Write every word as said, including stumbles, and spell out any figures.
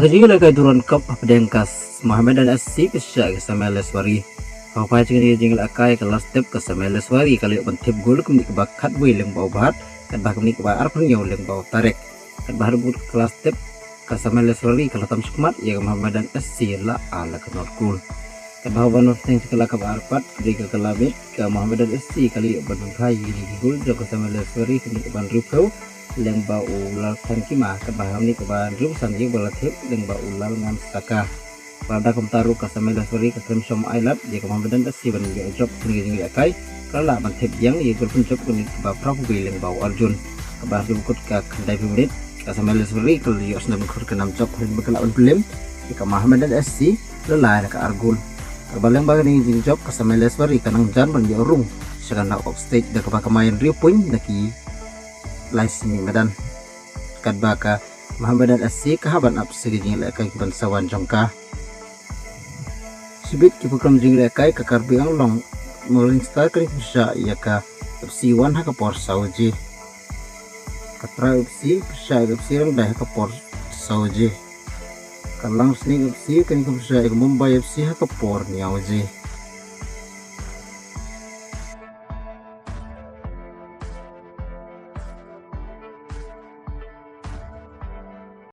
Ka jingïalehkai Durand Cup hapdeng ka Mohammedan S C pyrshah ka Sameleswari. Haba phai sha kane ka jingïalehkai, ka last step ka Sameleswari ka la ïoh ban thep gol kumne kaba khatwei lyngba u Bhatt, katba kumne kaba arphew hynñiew lyngba u Tarek. Katba ha kaba mut ka last step ka Sameleswari ka la tam shakhmat ïa ka Mohammedan S C la ar la ka not gol. Katba haba nod teng sha ka la kaba ar pat, ka dei ka la miet, ka Mohammedan S C ka la ïoh ban pynphai ïa ki gol jong ka Sameleswari kumne kaba hynriewphew lyngba u Lalthankima, katba ha kane kaba hynriewphew san ïa kaba la thep lyngba u Lalngansaka. Bad da kumta ruh ka Sameleswari ka khlem shym ailad ïa ka Mohammedan S C ban ïoh jop ha kane ka jingïalehkai, ka la lah ban thep biang ïa ka gol pynjop kumne kaba phraphew wei lyngba u Arjun. Kaba ha kaba kut ka khyndaiphew minit, ka Sameleswari ka la ïoh snem khur ka nam jop ha kaba ka lah ban pynlem ïa ka Mohammedan S C la lai na ka ar gol. Kaba lyngba kane ka jingjop ka Sameleswari ka nang jan ban ïoh rung sha ka knock out stage da kaba ka mai hynriew point na ki lai sngi madan. Katba ka Mohammedan S C ka hap ban ap sha ki jingïalehkai kiban sa wan jong ka. Shibit ki program jingïalehkai, ka Karbi Anglong Morning Star kane ka pyrshah ïa ka F C One ha ka por saw baje. Ka Trai F C pyrshah ïa ka F C Ryngai ha ka por saw baje. Ka Langsning F C kane ka pyrshah ïa ka Mumbai F C ha ka por hynñiew baje.